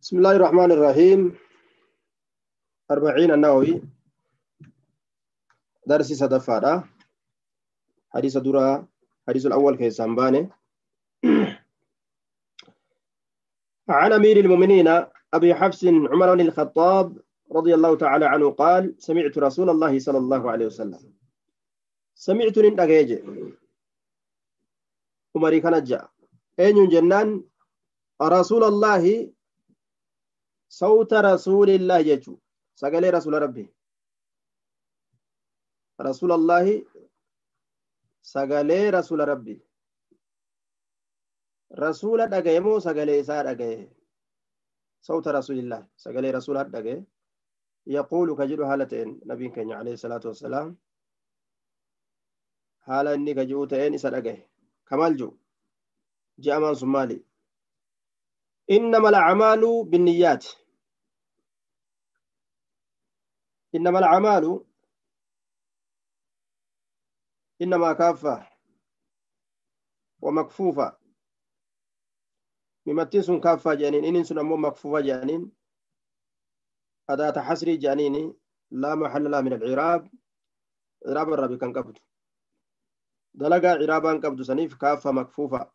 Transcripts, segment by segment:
بسم الله الرحمن الرحيم. 40 النووي درس صدفة حديث درا حديث الأول كيسان باني. عن أمير المؤمنين أبي حفص عمر بن الخطاب رضي الله تعالى عنه قال: سمعت رسول الله صلى الله عليه وسلم. سمعت نندقيج عمري كان جاء أين جنان رسول الله صوت رسول الله يجو سقالي رسول ربي رسول الله سقالي رسول ربي رسول دقيمو سقالي إساء دقي صوت رسول الله سقالي رسول دقي يقول كجلو حالتين نبي كان عليه الصلاة والسلام حالا إني كجوتين إساء دقي كمال جو جاء سمالي إنما الأعمال بالنيات إنما الأعمال إنما كافة ومكفوفة ممتنس كافة جانين إنس أمو مكفوفة جانين أداة حصر جانين لا محل لها من العراب عراب الربي كان قبض دلقا عرابا قبض سنيف كافة مكفوفة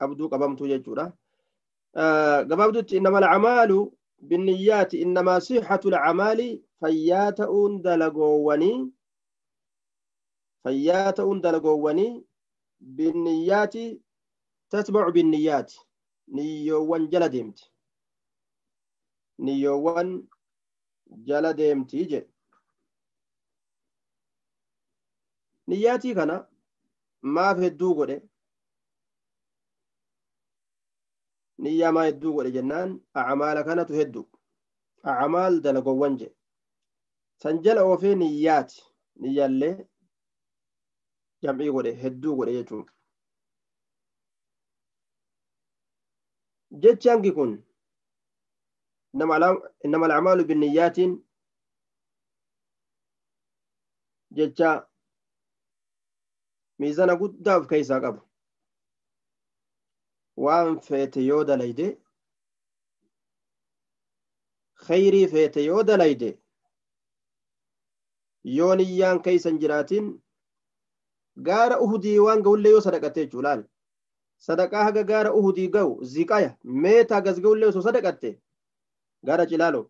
قبضو قبمتو ججورة gabaabdutti innama alcamaalu binniyyaati innamaa sixatu alcamaali fayyaa ta'uun dalagoowwanii binniyyaati tatbacu binniyyaati niyyoowwan jala deemti niyyoowwan jala deemti jedhe. Niyyaatii kana maaf hedduu godhe niyyaa maa hedduu godhe jennaan acmaala kanatu hedduu acmaal dalagoowwan jedhe san jala oofee niyyaati niyyaallee jam'ii godhe hedduu godhe jechuudha. Jechi hangi kun innama alacmaalu binniyyaatiin jecha miizana guddaa of keessaa qabu. Waan feete yoo dalayde khayrii feete yoo dalayde yoo niyyaan keeysan jiraatin gaara uhudii waan ga'ullee yoo sadaqatte jechuu laal sadaqaa haga gaara uhudii ga'u ziqaya meetaa gas ga'ullee osoo sadaqatte gaara cilaalo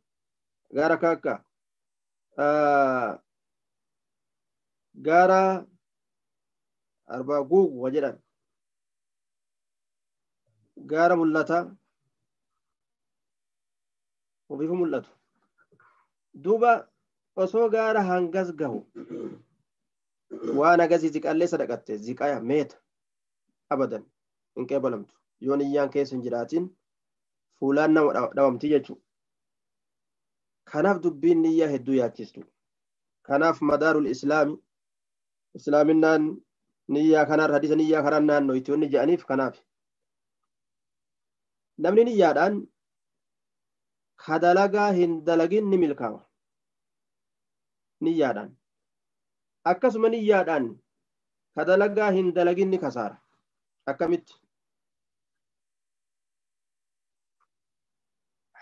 gaara kaakka gaara arbaa guugu wa jedhan gaara mul'ata ofiifu mul'atu duuba osoo gaara hangas gahu waan agasii ziqallee sadaqatte ziqaya meeta abadan hin qeebalamtu yoo niyyaan keessa hin jiraatin fuulaan nama dhawamti jechuu. Kanaaf dubbiin niyyaa hedduu yaachistu. Kanaaf madaarul islaami islaaminaan niyyaa kanaan hadiisa niyyaa kanaan naannoo itti wanni je'aniif kanaaf namni niyyaadhaan ka dalagaa hin dalagin ni milkaawa niyyaadhaan akkasuma niyyaadhaan ka dalagaa hin dalagin ni kasaara. Akkamitti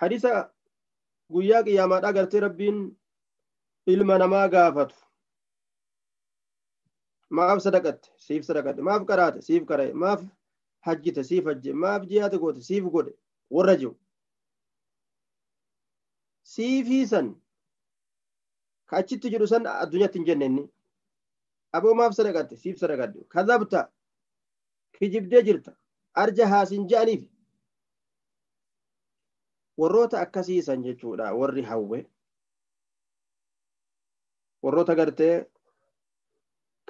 hadiisa guyyaa qiyyaamaadhaa gartee rabbiin ilma namaa gaafatu maaf sadaqatte siif sadaqatte maaf qaraate siif qara'e maaf hajjite siif hajje maaf jihaata goote siif godhe warra jiru siifii san ka achitti jedhu san addunyaatti hin jenne inni aboo maaf sadaqatte siif sadaqadde kadhabta kijibdee jirta arja haasin je'aniif warroota akkasii san jechuudha. Warri hawwe warroota gartee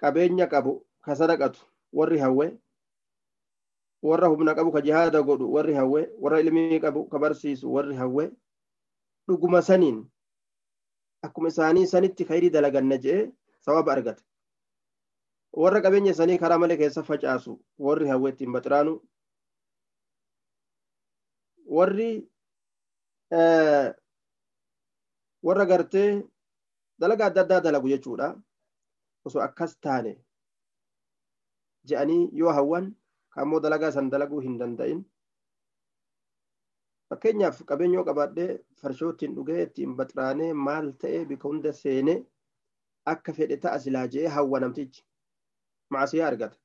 qabeenya qabu ka sadaqatu warri hawwe warra humna qabu ka jihaada godhu warri hawwe warra ilmii qabu ka barsiisu warri hawwe dhuguma saniin akkuma isaanii sanitti khayrii dalaganna je'e sawaba argata. Warra qabeenya isaanii karaa malee keessa facaasu warri hawwe ittiin baxiraanu warri warra gartee dalagaa adda addaa dalagu jechuudha. Osoo akkas taane je'anii yoo hawwan kaammoo dalagaa san dalaguu hin danda'in Fakkeenyaaf qabeenyoo qabaadhee farshoo ittiin dhugee ittiin baxraanee maal ta'ee bika hunda seenee akka fedhe ta'a silaa je'ee hawwa namtichi macasiyaa argata.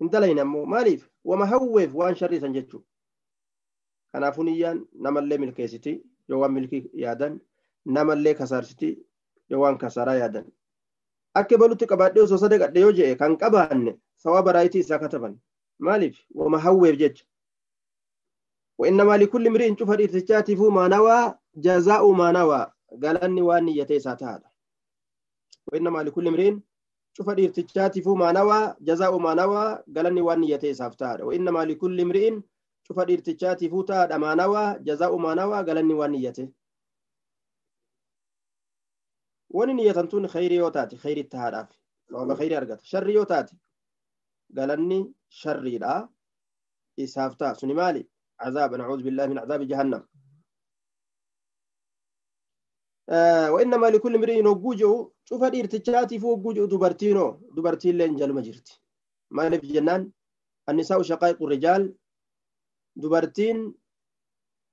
Hin dalayne ammoo maaliif wama hawweef waan sharrii san jechuudha. Kanaafuu niyyaan namallee milkeessiti yoo waan milkii yaadan namallee kasaarsiti yoo waan kasaaraa yaadan. Akka balutti qabaadhee osoo sadaqadhe yoo je'e kan qabaanne sawaaba raayitii isaa kataban maaliif wama hawweef jecha. وإنما لكل امرئ شوف الارتجاتف ما نوى جزاء ما نوى قال أني وأني يتيسات هذا. وإنما لكل امرئ شوف الارتجاتف ما نوى جزاء ما نوى قال أني وأني يتيسات هذا. وإنما لكل امرئ شوف الارتجاتف ما نوى جزاء ما نوى قال أني وأني يتي وأني يتنتون خير يوتاتي خير التهاراف وما خير أرقت شر يوتاتي قال أني شر لا إسافتا سني مالي عذاب نعوذ بالله من عذاب جهنم. وإنما لكل امرئ وجوجه شوف الارتجاتي فوق وجوه دبرتينو دبرتين لين جل مجرتي ما في جنان النساء شقائق الرجال دبرتين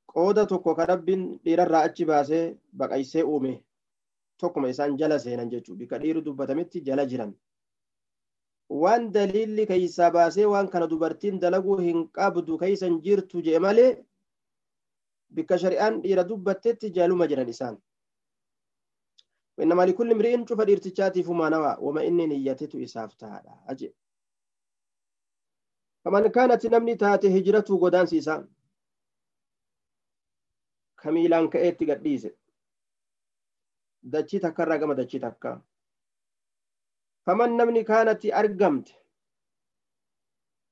قودة tokko ka Rabbiin dhiirarraa achi baasee baqaysee uume tokkuma isaan jala seenan jechuu bika dhiiru dubbatametti jala jiran waan daliilli keeysaa baasee waan kana dubartiin dalaguu hin qabdu keeysan jirtu jee malee bikka shari'aan dhiira dubbattetti jaluma jiran isaan. وإنما لكل امرئ شوف الارتجاتف ما نوى وما إني نيته إساف تهذا أجي. فمن كانت نمني تاتي هجرته قدان سيسان كميلان كأيت قديسة دتشي تكرر كما دتشي تكا. فمن نمني كانت أرقمت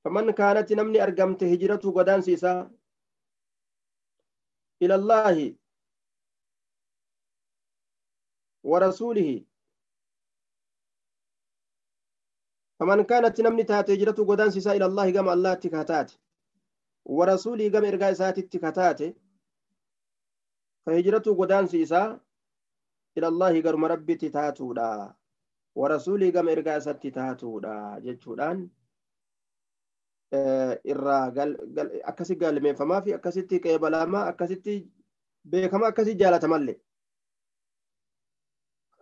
فمن كانت نمني أرقمت هجرته قدان سيسا إلى الله ورسوله. فمن كانت نمني تات هجرته قدان سيسا إلى الله كما الله تكاتات ورسوله كما إرقاء سات التكاتات فهجرته قدان سيسا إلى الله كما ربي تتاتو لا ورسوله كما إرقاء سات تتاتو لا جتشودان irraa akkasi galmeeffamaa fi akkasitti qeebalamaa akkasitti beekamaa akkasi jaalatamallee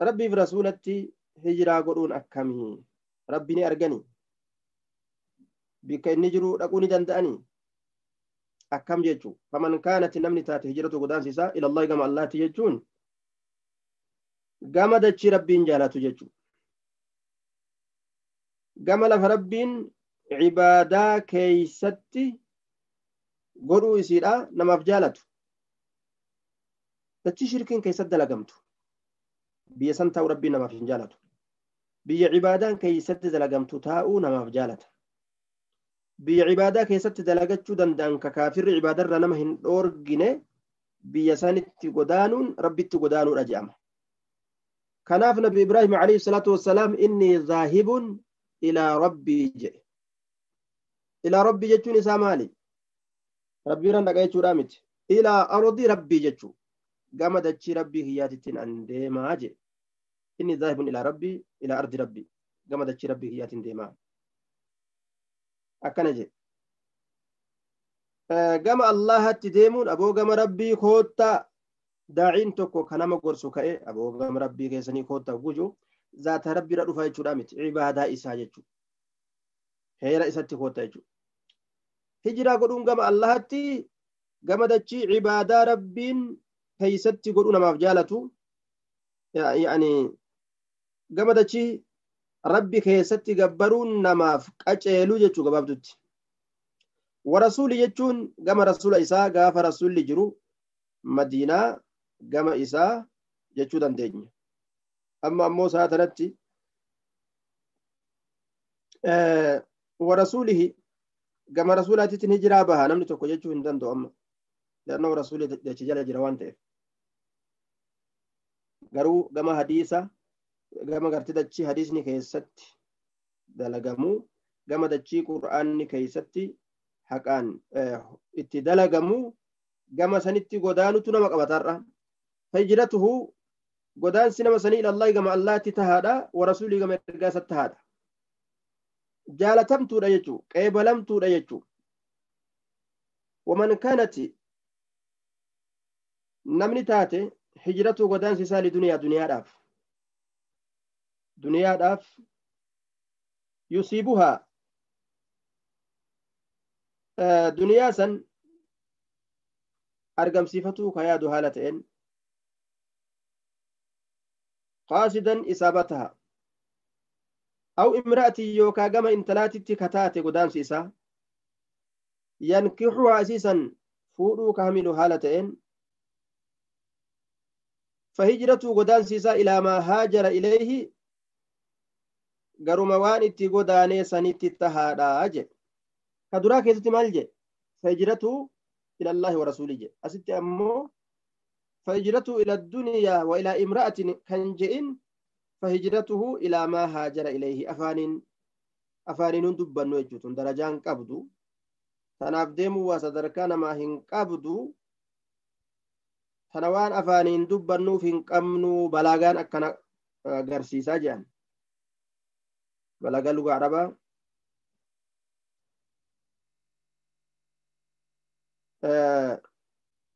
Rabbiif rasuulatti hijiraa godhuun akkamii Rabbi ni arganii bikka inni jiru dhaquu ni danda'anii akkam jechuu faman kaanati namni taate hijiratu godaansisaa ilallahi gama Allaatti jechuun gama dachii Rabbiin jaalatu jechuu gama lafa Rabbiin cibaadaa keeysatti godhuu isiidha namaaf jaalatu dachii shirkiin keessatti dalagamtu biyya san taa'uu Rabbiin namaaf hin jaalatu biyya cibaadaan keessatti dalagamtu taa'uu namaaf jaalata biyya cibaadaa keessatti dalagachuu danda'an ka kaafirri cibaadarra nama hin dhoorgine biyya sanitti godaanuun Rabbitti godaanuudha jedhama. Kanaaf Nabi Ibraahim alayhi salaatu wassalaam inni zaahibun ilaa rabbii jedhe. Ilaa rabbii jechuun isaa maali? Rabbiirraan dhaqa jechuudha miti. Ilaa ardi rabbii jechuu gama dachii rabbii kiyyaatittiin an deemaa jedhe. Inni zaahibun ilaa rabbii ilaa ardi rabbii gama dachii rabbii kiyyaatiin deemaa akkana jedhe. Gama Allahatti deemuun aboo gama rabbii koottaa daaciin tokko kan nama gorsu ka'e aboo gama rabbii keessanii koottaa guju zaata rabbiirra dhufa jechuudha miti cibaadaa isaa jechuudha. Heera isatti koottaa jechuudha. Hijiraa godhuun gama Allahatti gama dachii cibaadaa rabbiin keessatti godhuu namaaf jaalatu yaani gama dachii rabbi keessatti gabbaruun namaaf qaceeluu jechuu gabaabdutti. Warasuuli jechuun gama rasuula isaa gaafa rasuulli jiru Madiinaa gama isaa jechuu dandeenya. Amma ammoo sa'a tanatti warasuulihi gama rasuulaatiitiin hijiraa baha namni tokko jechuu hin danda'u amma. Leannoo rasuulli dachi jala jira waan ta'eef. Garuu gama hadiisa gama gartee dachii hadiisni keessatti dalagamuu gama dachii qur'aanni keessatti haqaan itti dalagamuu gama sanitti godaanutu nama qabatarra. Hijratuhu godaansi nama sanii ilallahi gama Allaatti tahaadha warasuulii gama ergaa isaatti tahaadha. Jaalatamtuudha jechuu qeebalamtuudha jechuu. Waman kaanati Namni taate hijratu godaansi isaa liduniyaa duniyaadhaaf duniyaadhaaf yusiibuhaa duniyaa san argamsiifatuu ka yaadu haala ta'een qaasidan isaabataha aw imra'atii yookaa gama intalaatitti kataate godaansi isaa yankixuhaa isiisan fuudhuu ka hamilu haala ta'een فهجرته godaansi isaa إلى ما هاجر إليه garuma waan itti godaanee sanitti tahaadha je ka duraa keessatti maal je فهجرته إلى الله ورسوله je asitti ammoo فهجرته إلى الدنيا وإلى امرأة kan je'in فهجرته إلى ما هاجر إليه afaaniin dubbannu jechuun darajaan qabdu tanaaf deemuu waa sadarkaa namaa hin qabdu tana waan afaaniin dubbannuuf hin qabnu balaagaan akkana agarsiisaa jedhan balaagaa lugaa arabaa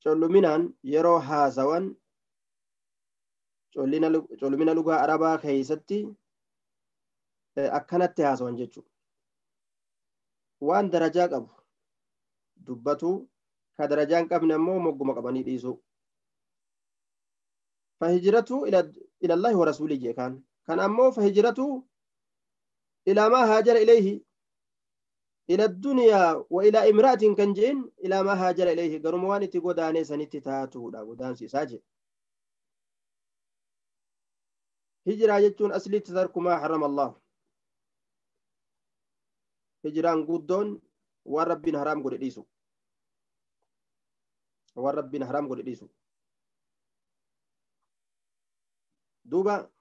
colluminaan yeroo haasawan collumina lugaa arabaa keeysatti akkanatti haasawan jechuu waan darajaa qabu dubbatu ka darajaa hin qabne ammoo mogguma qabanii dhiisuu فهجرته إلى الله ورسوله كان أمه فهجرته إلى ما هاجر إليه إلى الدنيا وإلى امرأة كنجين إلى ما هاجر إليه قرموان تقوداني سنتي تاتو لا قدان سيساجي هجرة جتون أصلي تترك ما حرم الله هجران قدون ورب حرام قد إليسو ورب حرام قد إليسو duuba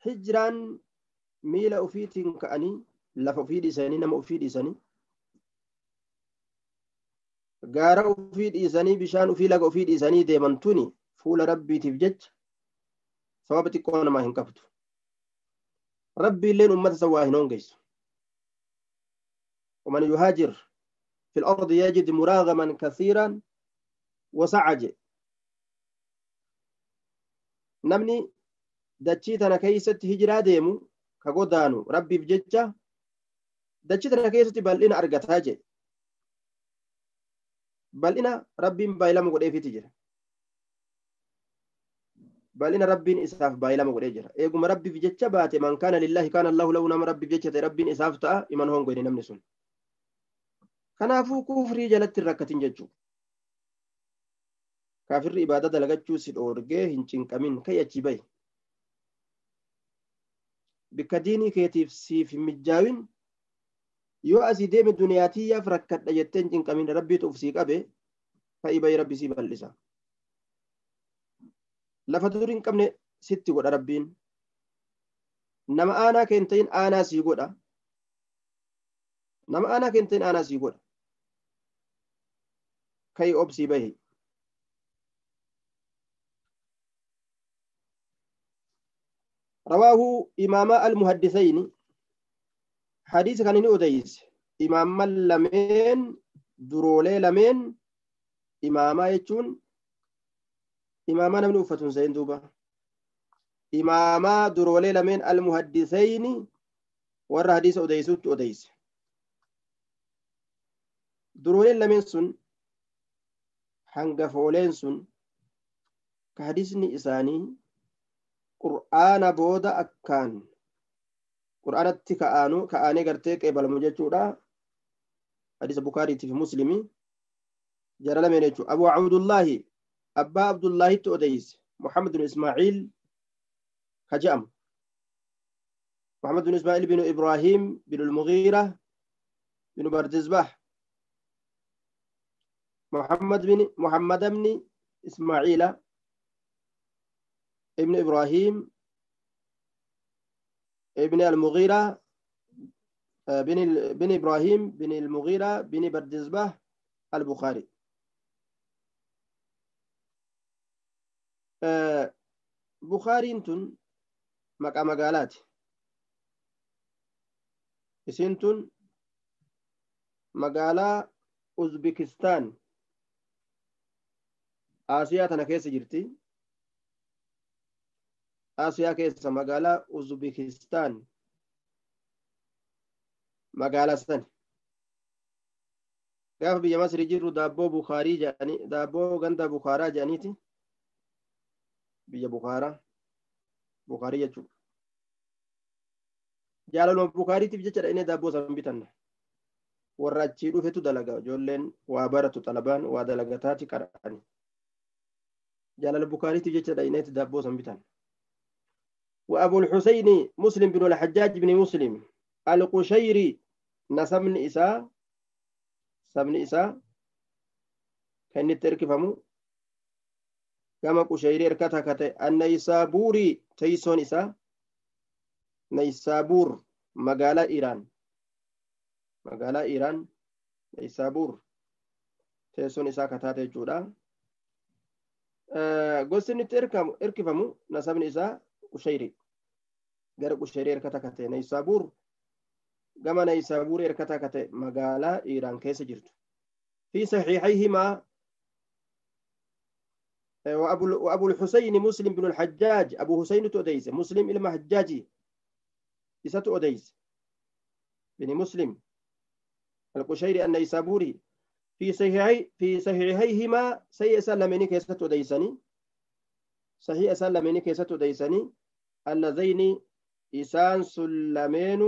hijraan miila ufiitiin ka'anii lafa ufii dhiisanii nama ufii dhiisanii gaara ufii dhiisanii bishaan ufii laga ufii dhiisanii deeman tuni fuula rabbiitiif jecha sababa xiqqoo namaa hin qabdu rabbiilleen ummata san waa hin hongeessu ومن يهاجر في الأرض يجد مراغما كثيرا وسعج namni dachii tana keessatti hijiraa deemu ka godaanu rabbiif jecha dachii tana keessatti bal'ina argataa jedhe bal'ina rabbiin baay'ilama godheefiti jira bal'ina rabbiin isaaf baay'ilama godhee jira eeguma rabbiif jecha baate man kaana lillaahi kaana allahu lahu nama rabbiif jecha ta'e rabbiin isaaf ta'a iman hongoyne namni sun kanaafuu kufrii jalatti hin rakkatin jechuu kaafirri ibaadaa dalagachuu si dhoorgee hin cinqamin kai achi bahi bikka diinii keetiif siif hin mijjaawin yoo asii deeme duniyaatiyyaaf rakkadha jettee hin cinqamin rabbiitu uf sii qabe ka'i bahi rabbi sii bal'isa lafa dur hin qabne sitti godha rabbiin nama aanaa kee hin ta'in aanaa sii godha nama aanaa kee hin ta'in aanaa sii godha ka'i obsii bahi رواه إمام المحدثين حديث كان أديس إمام لمن درولي لمن إماما يجون إماما نمن أفتون زين دوبا إماما درولي لمن المحدثين ور حديث أديس أديس درولي لمن سن hangafooleen sun ka hadisni isaanii qur'aana booda akkaan qur'aanatti ka'aanee gartee qeebalamu jechuudha hadisa bukaariitiif muslimi jara lameen jechuu abu abdullaahi abbaa abdullaahitti odeyse muhammad bin ismaaciil ka je'amu محمد بن إسماعيل بن إبراهيم بن المغيرة بن بردزبح محمد بن محمد بن إسماعيل ابن إبراهيم ابن المغيرة بن إبراهيم بن المغيرة بن بردزبة البخاري. بخاري تن مقام مقالات isiin tun magaalaa Uzbekistaan Aasiyaa tana keessa jirti. Aasiyaa keessa magaalaa Uzbekistaan magaalaa san. Gaafa biyya Masrii jirru daabboo Bukaarii jedhanii daabboo ganda Bukaaraa jedhaniiti. Biyya Bukaaraa Bukaarii jechuudha. Jaalaluma Bukaariitiif jecha dhaqnee daabboo san bitanna. Warra achii dhufetu dalaga ijoolleen waa baratu xalabaan waa dalagataati qara'ani. Jaalala Bukaariitiif jecha dhaqneeti daabboo san bitanna. وأبو الحسين مسلم بن الحجاج بن مسلم القشيري نسمن إساء سمن إساء كان تركفمو كما قشيري ركتا كته النيسابوري تيسون إساء نيسابور مقالة إيران مقالة إيران نيسابور تيسون إساء كتاتي جودا قسني تركفمو نسمن إساء قشيري gara Qushayrii erkata kate Naysaabuur gama Naysaabuur erkata kate magaalaa Iiraan keessa jirtu. في صحيحيهما وأبو الحسين مسلم بن الحجاج أبو حسين تؤديس مسلم إلما حجاجي إسا تؤديس بن مسلم القشيري النيسابوري في صحيحيهما سيسلمني كيسة تؤديسني صحيح سلمني كيسة تؤديسني اللذين إسان سلمين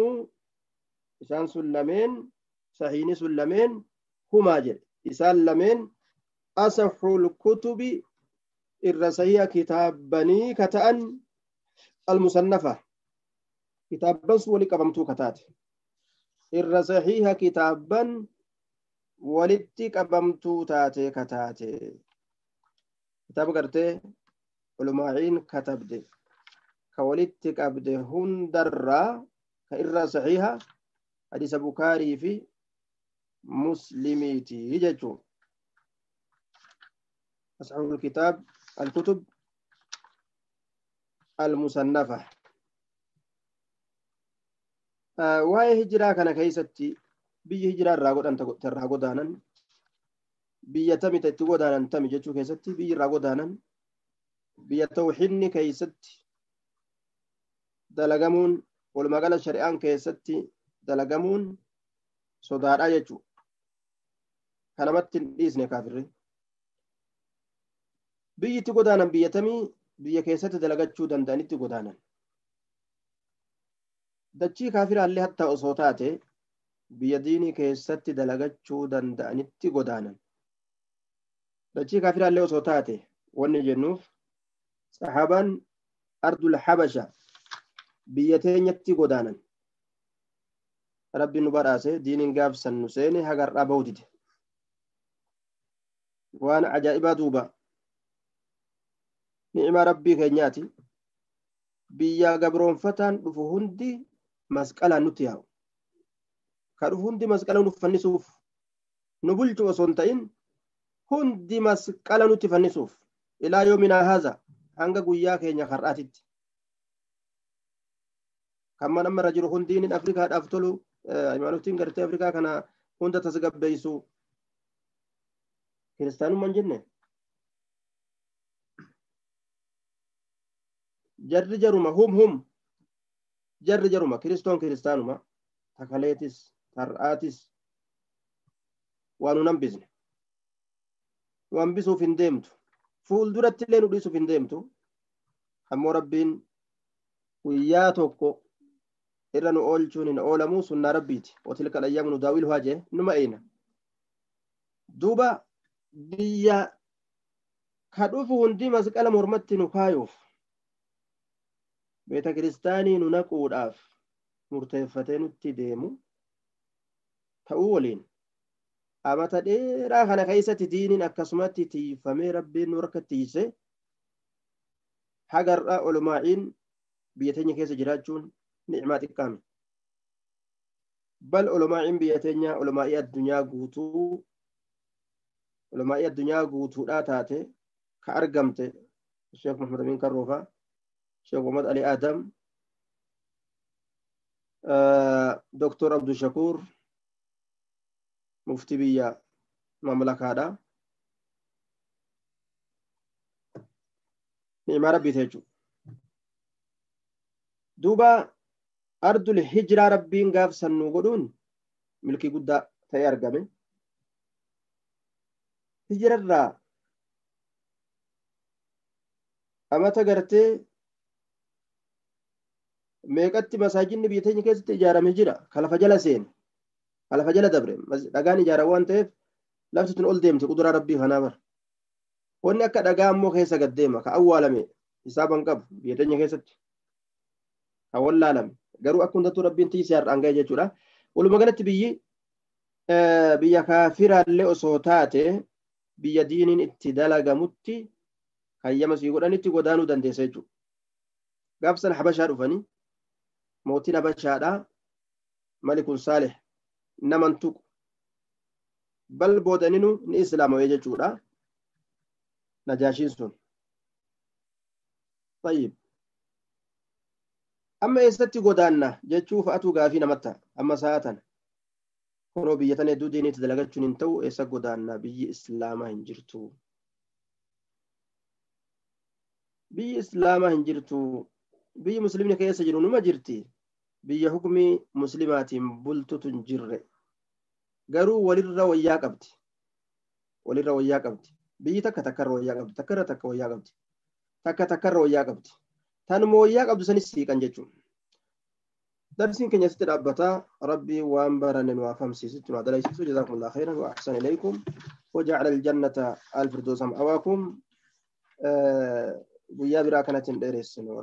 إسان سلمين صحيح سلمين هما جل إسان لمن أصح الكتب الرسية كتابني كتأن المصنفة كتابا سولي قبمتو كتات الرسية كتابا ولتي قبمتو تاتي كتاتي كتاب قرتي علماءين كتبدي كولتي قبده هندرا كإرى صحيحة حديث بخاري في مسلميتي جچو أصحاب الكتاب الكتب المصنفة waa'ee hijiraa kana keessatti biyyi hijiraa irraa godhan irraa godaanan biyya tami itti godaanan tami jechuu keessatti biyyi irraa godaanan biyya tawxiidni keessatti dalagamuun walumaa gala shari'aan keessatti dalagamuun sodaadha jechuudha. Kanamatti hin dhiisne kaafirri. Biyyi itti godaanan biyya tamii biyya keessatti dalagachuu danda'anitti godaanan. Dachii kaafiraallee hatta osoo taate biyya diinii keessatti dalagachuu danda'anitti godaanan. Dachii kaafiraallee osoo taate wanni jennuuf sahaabaan ardul habasha biyya teenyatti godaanan. Rabbi nu badhaase diiniin gaafsan nu seene hagarraa bahutite. Waan ajaa'ibaa duuba. Ni'ima rabbii keenyaati. Biyya gabroonfataan dhufu hundi masqalaan nutti yaa'u. Ka dhufu hundi masqala nu fannisuuf nu bulchu osoo hin ta'in hundi masqala nutti fannisuuf ilaa yoominaa haaza hanga guyyaa keenya har'aatitti. Kan mana amma irra jiru hundiin Afrikaadhaaf tolu hayimaanotiin gartee Afrikaa kana hunda tasgabbeessu kiristaanummaa hin jenne. Jarri jaruma hum jarri jaruma kiristoon kiristaanuma takaleetis tar'aatis waan nu hambisne nu hambisuuf hin deemtu fuulduratti illee nu dhiisuuf hin deemtu ammoo rabbiin guyyaa tokko irra nu oolchuun hin oolamu sunnaa rabbiiti watilka ayyaamu nudaawiluhaa jee numa eena duuba biyya ka dhufu hundi masqala mormatti nu kaayuuf beeta kiristaanii nu naquudhaaf murteeffatee nutti deemu ta'uu waliin amata dheeraa kana keessatti diiniin akkasumatti tiifamee rabbiin nu harka tiise hagarraa olmaa'iin biyya teenya keessa jiraachuun ni'maa xiqqaame. Bal olmaa'iin biyya teenya olmaa'ii addunyaa guutuu olmaa'ii addunyaa guutuudhaa taate ka argamte Sheekh Muhammad Amin Karroofaa Sheekh Muhammad Ali Adam Dr. Abdul Shakur muftii biyya mamlakaadha. Ni'imaa rabbii ta'e jechuudha. Duuba ardul hijiraa rabbiin gaaf sannuu godhuun milkii guddaa ta'ee argame. Hijirarraa amata gartee meeqatti masaajidni biyya teenya keessatti ijaarame jira. Ka lafa jala seene, ka lafa jala dabre dhagaan ijaarame waan ta'eef lafti tun ol deemte quduraa rabbii kanaa bara. Wanni akka dhagaa ammoo keessa gad deema ka awwaalame hisaaban qabu biyya teenya keessatti. Ka wallaalame garuu akka hundattuu rabbiin tiisee har'aan ga'e jechuudha. Walumaa galatti biyyi biyya kaafiraallee osoo taate biyya diiniin itti dalagamutti hayyama sii godhanitti godaanuu dandeessa jechuudha. Gaafsan Habashaa dhufanii mootiin Habashaadhaa Malikun Saalih naman tuqu bal boodaninu ni islaamawee jechuudha. Najaashiin sun. Tayyib. Amma eessatti godaanna jechuu fa'atu gaafii namatti amma sa'a tana. Kunoo biyya tana hedduu diiniitti dalagachuun hin ta'u eessa godaanna biyyi islaamaa hin jirtu. Biyyi islaamaa hin jirtu. Biyyi muslimni keessa jiru numa jirti. Biyya hukumii muslimaatiin bultutu hin jirre. Garuu walirra wayyaa qabdi. Walirra wayyaa qabdi. Biyyi takka takkarra wayyaa qabdi. Takkarra takka wayyaa qabdi. Takka takkarra wayyaa qabdi. Tanuma wayyaa qabdu sanis siiqan jechuudha. Darsiin keenya asitti dhaabbataa rabbii waan baranne nu afamsiisitti nu adalaysiisu. Jazaakumullahu khairan wa ahsana ilaykum wa ja'ala al-jannata al-firdawsa ma'awaakum. Guyyaa biraa kanatti hin dheeressinu.